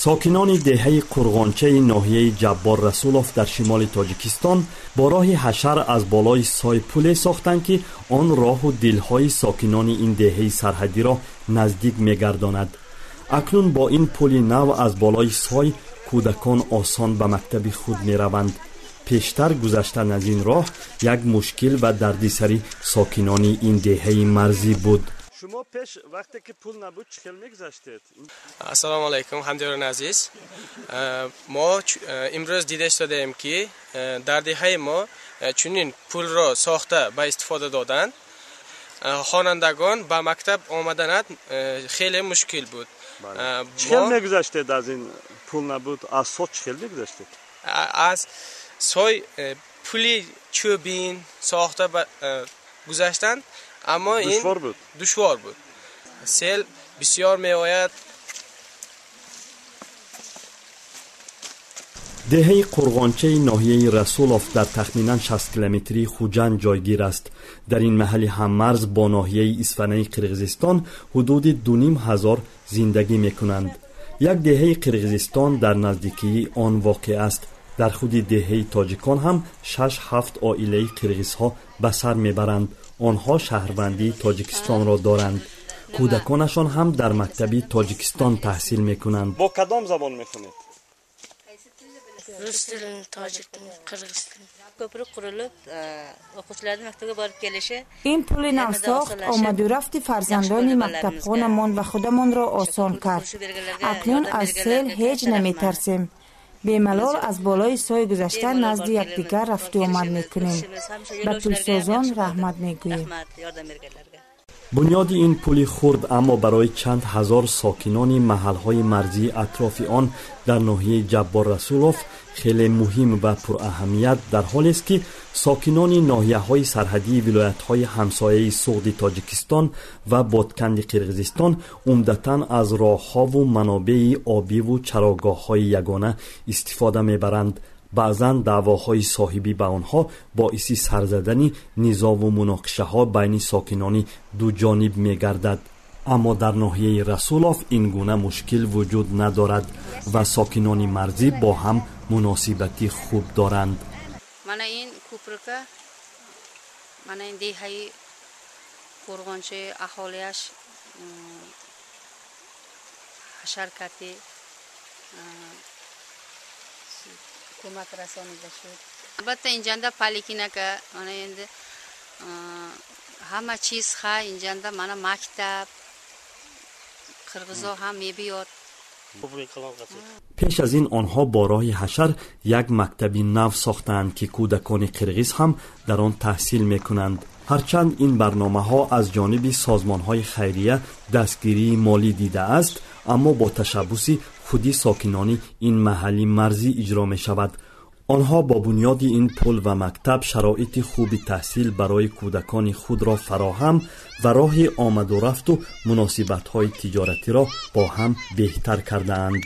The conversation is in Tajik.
Сокинони деҳаи Қурғончаи ноҳияи Ҷаббор Расулов дар шимоли Тоҷикистон бо роҳи ҳашар аз болои сой пуле сохтанд, ки он роҳу дилҳои сокинони ин деҳаи сарҳадиро наздик мегардонад. Акнун бо ин пули нав аз болои сой кӯдакон осон ба мактаби худ мераванд. Пештар гузаштан аз ин роҳ як мушкил ва дардисари сокинони ин деҳаи марзӣ буд. Шумо пеш вақте ки пул набуд чӣ хел мегузаштед? Ассалому алайкум, ҳамдиёрони азиз. Мо имрӯз дида истодаем, ки дар деҳаи мо чунин пулро сохта ба истифода доданд. Хонандагон ба мактаб омаданат хеле мушкил буд. Чӣ хел мегузаштед аз ин пул набуд? Аз сой чӣ хел мегузаштед? Аз сой пули чӯбин сохта гузаштанд, аммо ин душвор буд. Сел бисёр меояд. Деҳаи Қурғончаи ноҳияи Расулов дар тахминан 60 километрии Хуҷанд ҷойгир аст. Дар ин маҳалли ҳаммарз бо ноҳияи Исфанаи Қирғизистон ҳудуди 2500 зиндагӣ мекунанд. Як деҳаи Қирғизистон дар наздикии он воқеъ аст. Дар худи деҳаи тоҷикон ҳам 6-7 оилаи қирғизҳо ба сар мебаранд. Онҳо шаҳрвандии Тоҷикистонро доранд. Кӯдаконашон ҳам дар мактаби Тоҷикистон таҳсил мекунанд. Бо кадом забон мехонед? Rus tilini, tojik tilini, qirg'iz tilini. Ko'prik qurilib, o'quvchilarning maktabga borib kelishi ин пули навсохт омаду рафти фарзандони мактабхонамон ва худамонро осон кард. Акнун аз сел ҳеҷ наметарсем. Бемалол аз болои сой гузашта назди якдигар рафту омад мекунем. Ба пулсозон раҳмат мегӯем. Бунёди ин пули хурд аммо барои чанд ҳазор сокинони маҳалҳои марзии атрофи он дар ноҳияи Ҷаббор Расулов хеле муҳим ва пураҳамият, дар ҳолест ки сокинони ноҳияҳои сарҳадии вилоятҳои ҳамсояи Суғди Тоҷикистон ва Бодканди Қирғизистон умдатан аз роҳҳову манобеи обиву чарогоҳҳои ягона истифода мебаранд. Баъзан даъвоҳои соҳибӣ ба онҳо боиси сарзадани низову муноқишаҳо байни сокинони дуҷониб мегардад. Аммо дар ноҳияи Расулов ин гуна мушкил вуҷуд надорад ва сокинони марзӣ бо ҳам муносибати хуб доранд. Мана ин кӯприка, мана ин деҳаи Қурғончаи аҳолиаш ҳашаркати ko'mak rasonida шуд. Albatta, injanda poliklinika, mana endi hamma чиз ха инҷанда, мана мактаб, қирғизо ҳам мебиёд. Пеш аз ин онҳо бо роҳи ҳашар як мактаби нав сохтаанд, ки кӯдакони қирғиз ҳам дар он таҳсил мекунанд. Ҳарчанд ин барномаҳо аз ҷониби созмонҳои хайрия дастгирии молӣ дидааст, аммо бо ташаббуси худи сокинони ин маҳалли марзӣ иҷро мешавад. Онҳо бо бунёди ин пул ва мактаб шароити хуби таҳсил барои кӯдакони худро фароҳам ва роҳи омаду рафту муносибатҳои тиҷоратиро бо ҳам беҳтар кардаанд.